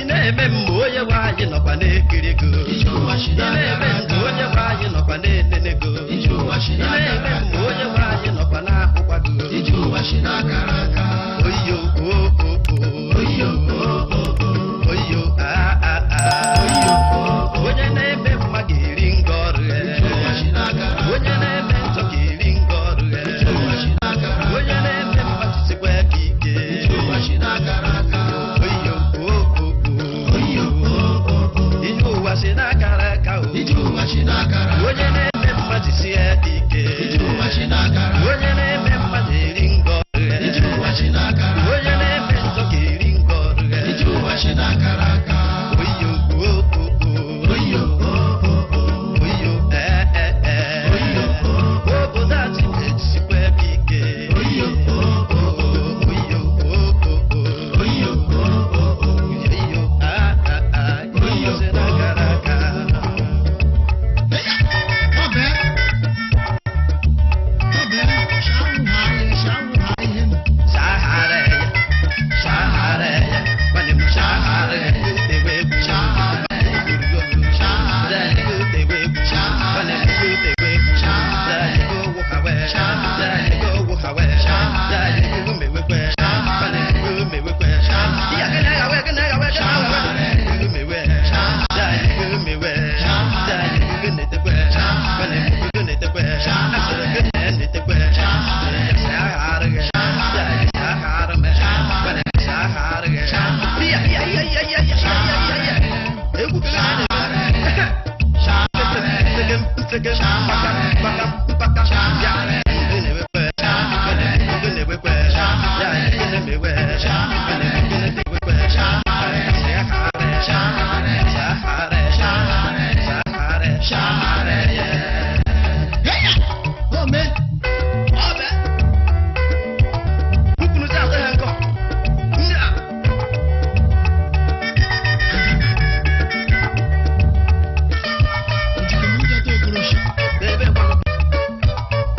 Ị na-eme mgbe onye nwe anyị nọkwa na-ekiri go. Ị na-eme mgbe onye nwe anyị nọkwa na-enene go. Ị na-eme mgbe onye nwe anyị nọkwa na-ahụkwa go. Oyo o o o, oyo o o o, oyo a a a. Onye na-eme mma ga-eri nga ọrụ ya. Onye na-eme njọ ga-eri nga ọrụ ya. Onye na-eme mma jisikwa aka ike. Oyo o o o, ihe ụwa si n'akara aka o. Onye na-eme mma jisie aka ike. Onye na-eme mma ga-eri nga ọrụ ya. Onye na-eme njọ ga-eri nga ọrụ ya. Oyo o o o, oyo o o o, oyo ee ee ee. Obodo a ji ejisikwa aka ike. Oyo o o o, oyo o o o, oyo o o o, oyo a a a. Oyo si n'akara aka. Shahara ya, shahara ya, nwanne m shahara ya, ewe egwu, shahara ya, ewe egwu, shahara ya, nwanne m ewu hawe, shahara ya, ewu mewekwe, nwanne m ewu mewekwe, iya gị na-aghawe, gị na-aghawe, gị na-aghawe, ewu mewe, shahara ya, ewu mewe, shahara ya, ewu na-etekwe, nwanne m ewu na-etekwe, asịrị gị na-etekwe, shahara ya, shahara ya, shahara m, nwanne m shahara ya, iya iya iya iya iya iya iya iya, egwu gị na-eme.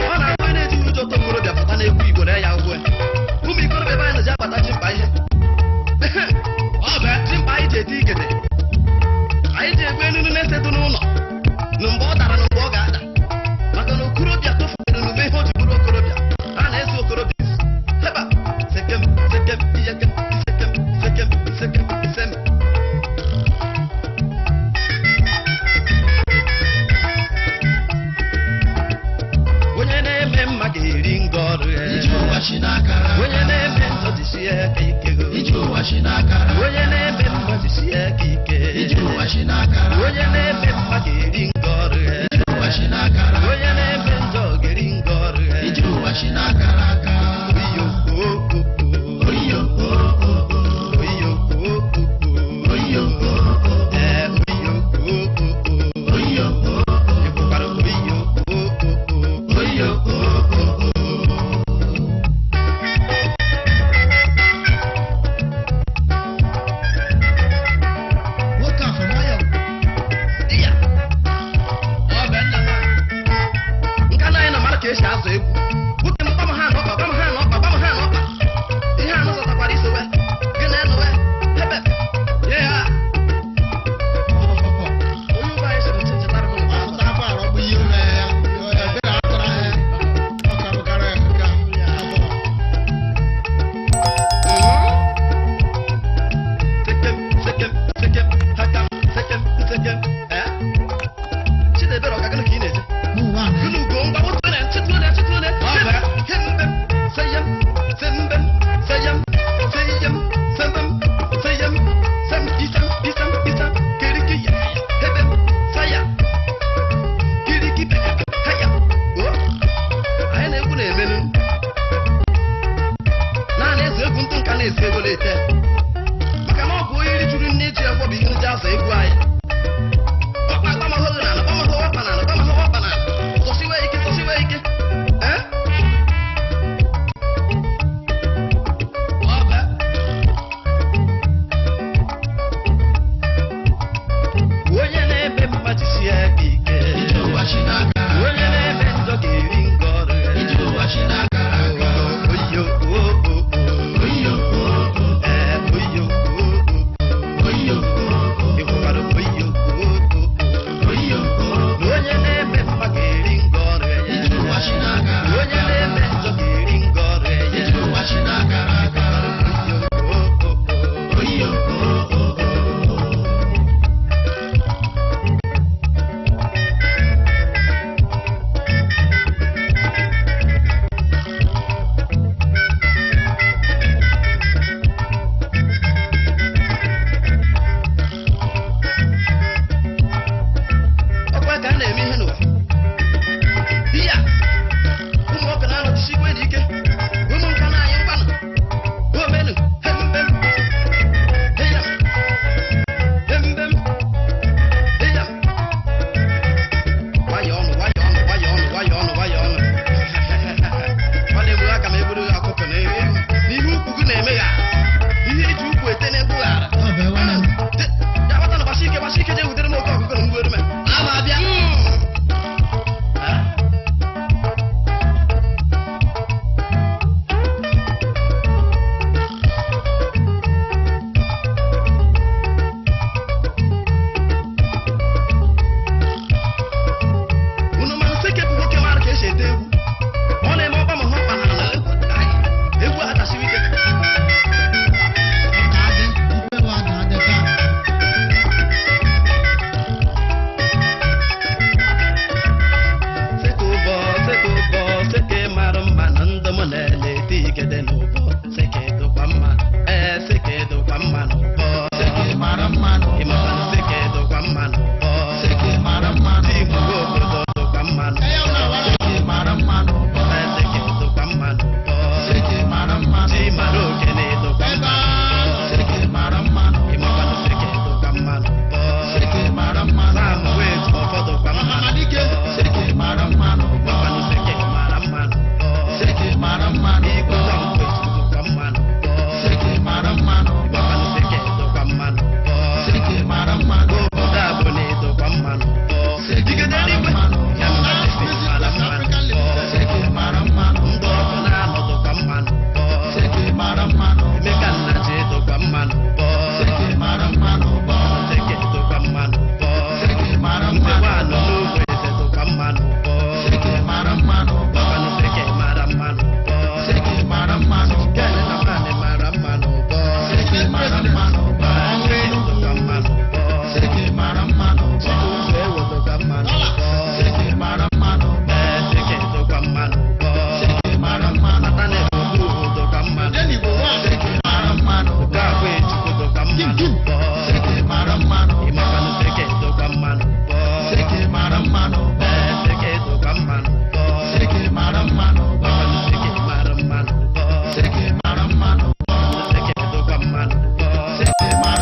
Ọ na-agba na-eji ụjọ okorobịa pụta n'egwu Igbo na ya ugbu a.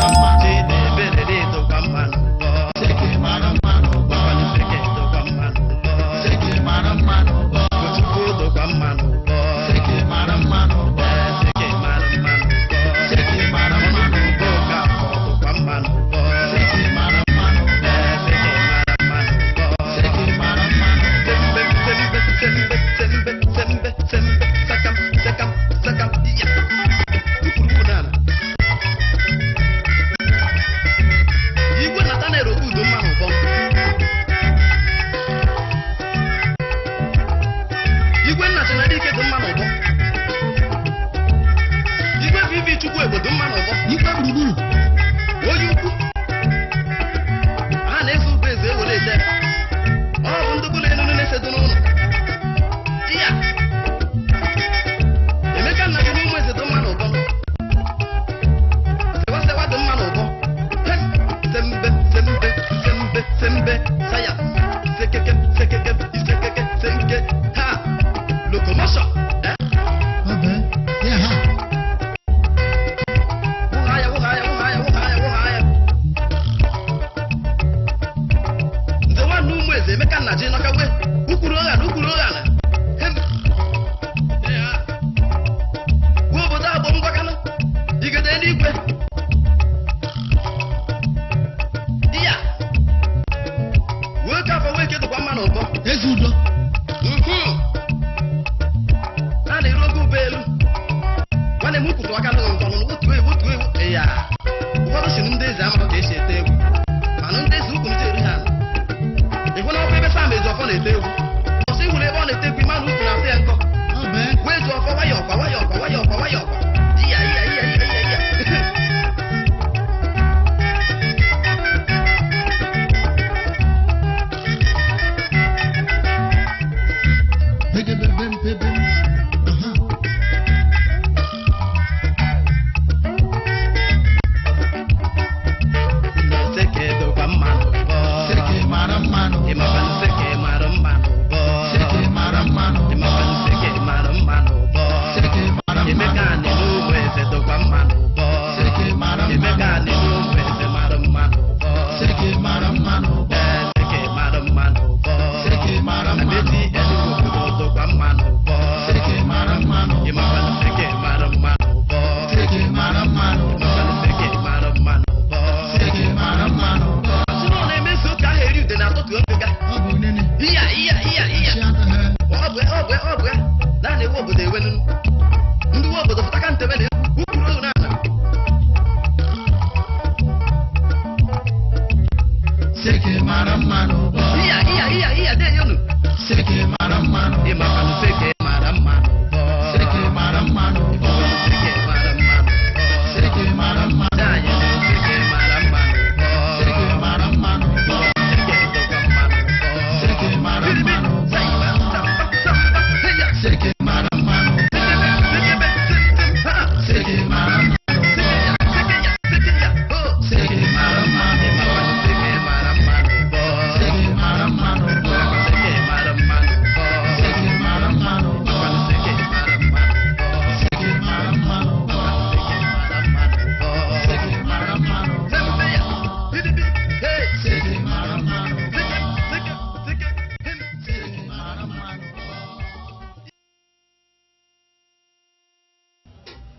Chidebere dịkwa mma n'ụbọ. Ọkwanụ seke dịkwa mma n'ụbọ. Kochukwu dịkwa mma n'ụbọ. Ee, seke mara mma n'ụbọ. Ọnụugbo Okafọ dịkwa mma n'ụbọ. Ee, seke mara mma n'ụbọ. Sembe, sembe, sembe, sembe, sembe, sembe, sakam, sakam, sakam, ya. Ukwuru n'ala. Igwe Nathaniel Obudo mma n'ụbọ. Igwe nna Chinadike dị mma n'ụbọ. Igwe VV Chukwuegbo dị mma n'ụbọ. Igwe gburugburu. Onye ukwu. A na-eso ụbọ eze ewere ete. Ọ bụ ndị bụla enunu na-esedo n'ụlọ. Iya. Emeka nna gị n'ụmụ eze dị mma n'ụbọ. Sewa sewa dị mma n'ụbọ. Hem, sembe, sembe, sembe, sembe, saya. Sekeke, sekeke, isekeke, senke, ha. Locomotion. Eh? Ọbẹ̀ yẹ ha. Wụghaya, wụghaya, wụghaya, wụghaya, wụghaya. Nze nwanne ụmụ eze Emeka nna ji nọkawe ukwuru oghala ukwuru oghala. Hem. Ee, ha. Gwa obodo agbọ ngwakanụ igede eluigwe. Iya. Nwoke afọ nwoke dịkwa mma n'ụbọ. Eze udo. A na-eru oge ụba elu. Nwanne m kwụtụ aka n'ụlọ nkọ n'ụlọ otu ewu otu ewu ya. Ụfọdụ si ndị eze amaghị ka esi ete egwu. Mana ndị eze ukwu ndị eri ha. Ị hụ na ọkụ ebe Sam Ejiofor na-ete egwu. Ọsọ ịhụrụ ebe ọ na-ete egwu ịma na ukwu na-asị ya nkọ. Ọbẹ̀. Wee ji ọfọ nwayọ ọkwa nwayọ ọkwa nwayọ ọkwa nwayọ ọkwa. Iya iya iya iya iya iya. Bege bebe bebe. Aha. Nseke dịkwa mma n'ụbọ. Ịmakwa nseke mara mma n'ụbọ. Ịmakwa nseke mara mma n'ụbọ. Emeka anị n'ụmụ eze dịkwa mma n'ụbọ. Emeka anị n'ụmụ eze mara mma n'ụbọ. Ee, seke mara mma n'ụbọ. Amechi Enugu obodo dịkwa mma n'ụbọ. Ịmakwa nseke mara mma n'ụbọ. Ịmakwa nseke mara mma n'ụbọ. Asị na ọ na-emezu ụka ahụ eri ude na-atụtụ ngịga. Ọ bụ nene. Iya iya iya iya. Chi aka ha. Ọ bụ ọ bụ ọ bụ ya. Naanị ewu obodo ewenu. Ndị uwe obodo pụta ka ntebe na egwu ukwuru ohu n'ala. Seke mara mma n'ụbọ. Iya iya iya iya denye unu. Seke mara mma n'ụbọ. Ịmakwa nseke mara mma n'ụbọ. Seke mara mma n'ụbọ. Nseke mara mma n'ụbọ. Seke mara mma. Daanyị na nseke mara mma n'ụbọ. Seke mara mma n'ụbọ. Nseke dịkwa mma n'ụbọ. Seke mara mma n'ụbọ. Saiba, samba, samba, heya. Seke mara mma n'ụbọ. Sekebe, sekebe, sim, sim, ha. Seke mara mma n'ụbọ. Sekeya, sekeya, sekeya, ho. Seke mara mma n'ụbọ. Ịmakwa nseke mara mma n'ụbọ. Seke mara mma n'ụbọ. Nseke mara mma n'ụbọ. Seke mara mma n'ụbọ. Nseke mara mma n'ụbọ. Seke mara mma n'ụbọ. Nseke mara mma n'ụbọ. Seke mara mma n'ụbọ. Sembe ya, bidibi, hey. Seke mara mma n'ụbọ. Seke, seke, seke, him. Seke mara mma n'ụbọ.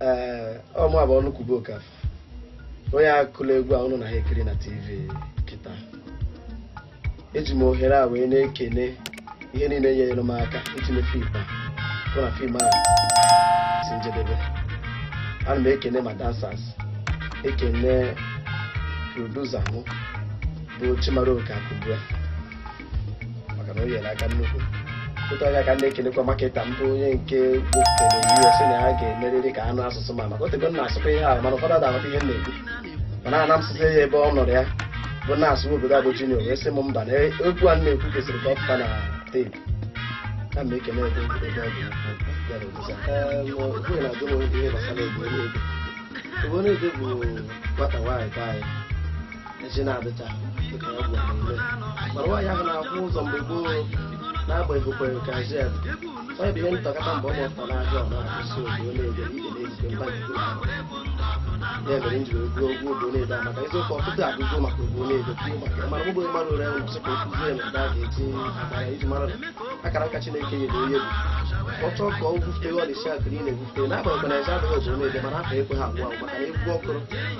Ee, ọ mụ abụ Ọnụkwube Okafọ, onye akụla egwu a ụnụ na ha ekiri na TV kịta. Eji m ohere a wee na-ekene ihe niile nyere m aka itinye fim a bụ na fim a si njedebe. Ana m ekene ma dancers, ekene producer mụ bụ Chimaroke Akụbue maka na o nyere aka nnukwu. Otu anya ka m na-ekelekwa maketa mbụ onye nke wepụtara US na ya ga-emerịrị ka anụ asụsụ ma maka otego m na-asụkwa ihe ahụ mana ụfọdụ ada-aghọta ihe m na-ekwu mana ana m sụsụ ya ebe ọ nọrọ ya bụ na-asụ obodo abụ junior wee sị m mba na okwu a m na-ekwu kwesịrị ka ọ pụta na teepu. Na m ekele ebe ebe ọ dị ukwuu ya na obodo a. Na-ajụ m ihe gbasara Ogbonede. Ogbonede bụ nwata nwaanyị be anyị eji na-adịcha dịka ọ bụ na-eme mana nwaanyị ahụ na-akwụ ụzọ mgbe gboo n'agbanyeghị ka ji ya dị. Onye bụ ihe ntọkata mgbe ọ mụpụtara n'ahịa ọ na-akwụsị Ogbonede ije na-ezute mba nke Ya mere m ji wee gụọ egwu Obonedo a maka eziokwu ọtụtụ agụgụ maka Obonedo kwuo maka ya, mana mụ bụ onye mara ore ụlọ sị ka o kụzie na ebe a ga-eji agbara iji mara na akara aka Chineke nyere onye bụ ọ chọọ ka ọ gwufute ọ na-esi akụrụ ị na-egwufute n'agbanyeghị na eze adịghị Obonedo mana afọ ekwe ha agwụ agwụ maka na egwu ọkụrụ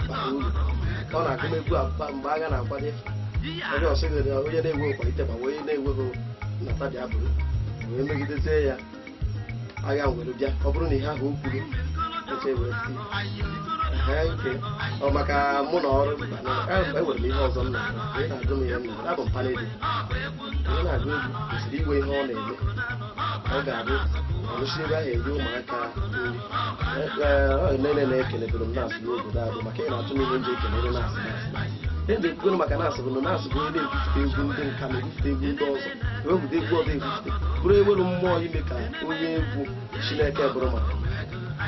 bara uru. Ọ na-agụ m egwu mgbe agha na-akwado onye ọsị gị na onye na-enwe nkwalite ma onye na-enweghị nnata bịa bụrụ wee megidezie ya agha were bịa. Ọ bụrụ na ihe ahụ o kwuru eche wee nke ọ maka mụ na ọrụ enwere m ihe ọzọ m na-arụ. Onye na-agụ m ihe m na-arụ abụ m paneli. Onye na-agụ egwu kwesịrị inwe ihe ọ na-eme ọ ga-abụ ọrụsi ebe ahụ enye ụmụaka nri. Nene na-ekelebere m naasị n'obodo abụ maka ị na-atụ m ihe nji ekelere naasị naasị naasị. Ihe ndị ekwukwere maka naasị bụ na naasị bụ onye na-egwufute egwu ndị nka na-egwufute egwu ndị ọzọ ewepụta egwu ọzọ egwufute bụrụ ewelu mmụọ ime ka onye egwu Chineke bụrụ maka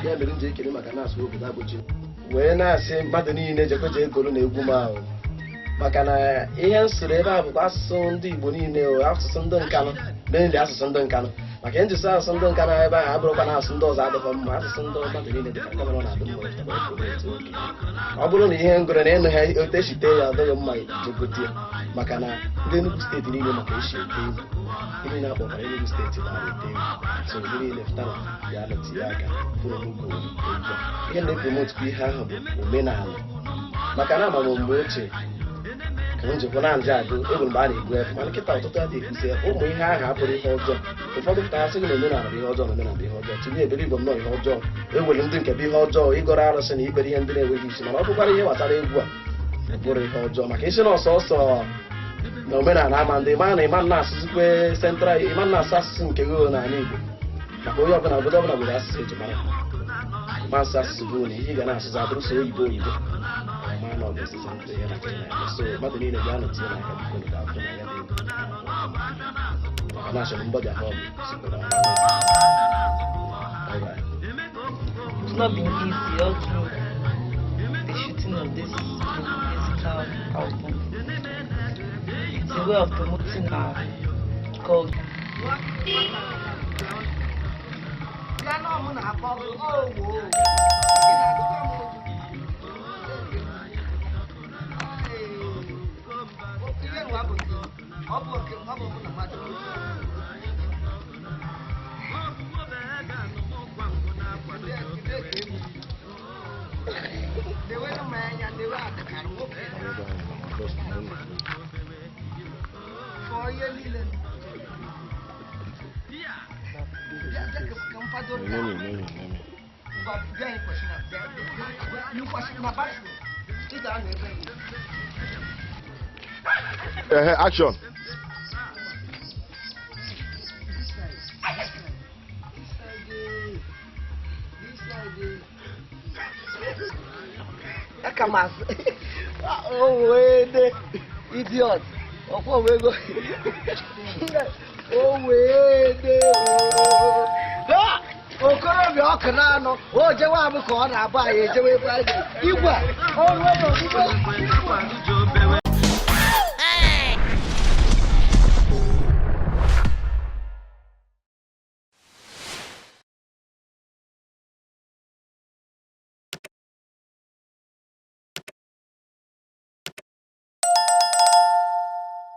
ya mere m ji ekele maka naasị obodo abụ ji wee na-asị mmadụ niile jekwe jee goro na egwu m ahụ maka na ihe m sụrụ ebe a bụkwa asụsụ ndị Igbo niile o asụsụ ndị nkanụ mainly asụsụ ndị nkanụ maka njisi asụsụ ndị nkanụ ebe ahụ abụrụkwa na asụsụ ndị ọzọ adịghị mma. Asụsụ ndị mmadụ niile dịka gọvanọ na-adị mma. Ọ bụrụ na ihe ngụrụ na ịnụ ha otu esi tee ya adịghị mma jegote ya maka na ndị Enugu steeti niile maka esi ete egwu ndị niile akpọkwara Enugu steeti na-ara ete egwu so ndị niile pụtara ya na tinye aka fụrụ n'ugwu egwu. Ihe na-epromotukwa ihe ahụ bụ omenala maka na ama m mgbe ochie ka m jikwa na nje agụ egwu mgbe a na-egbu efu mana nkịta ọtụtụ adịghị ekwuzi ya. Ụmụ ihe ahụ abụrụ ihe ọjọọ ụfọdụ pụtara sị gị na omenala bụ ihe ọjọọ na omenala bụ ihe ọjọọ tinye ebere igbo m nọ ihe ọjọọ ewere ndị nke bụ ihe ọjọọ ịgọrọ arụsị na ikpere ihe ndị na-enweghị isi mana ọ bụkwara ihe gbasara egwu a ọ bụrụ ihe ọjọọ maka isi na ọsọ ọsọ na omenala ama ndị ma na ịma na-asụzikwe sentral ịma na-asụ asụsụ nke gị n'ala Igbo maka onye ọbụla obodo ọbụla nwere asụsụ eji mara ma asụ asụsụ bụ na ihe ị ga na-asụzụ abụrụ so oyibo oyibo ma na ọ bụ osisi ntị ya na so mmadụ niile ga-anọ tinye n'aka biko na afọ na ya bụ egwu maka na achọrọ mgbọdị ahụ sikwara. Bye bye. It's not been easy all through the shooting of this musical album. It's a way of promoting our culture. Action. Oh, wait, idiot. Oh, wait, oh, wait. Okorobịa ọkụ na-anọ o jewe abụ ka ọ na-abụ anyị ejewe ebe anyị igwe o ruo n'ogbugbe igwe.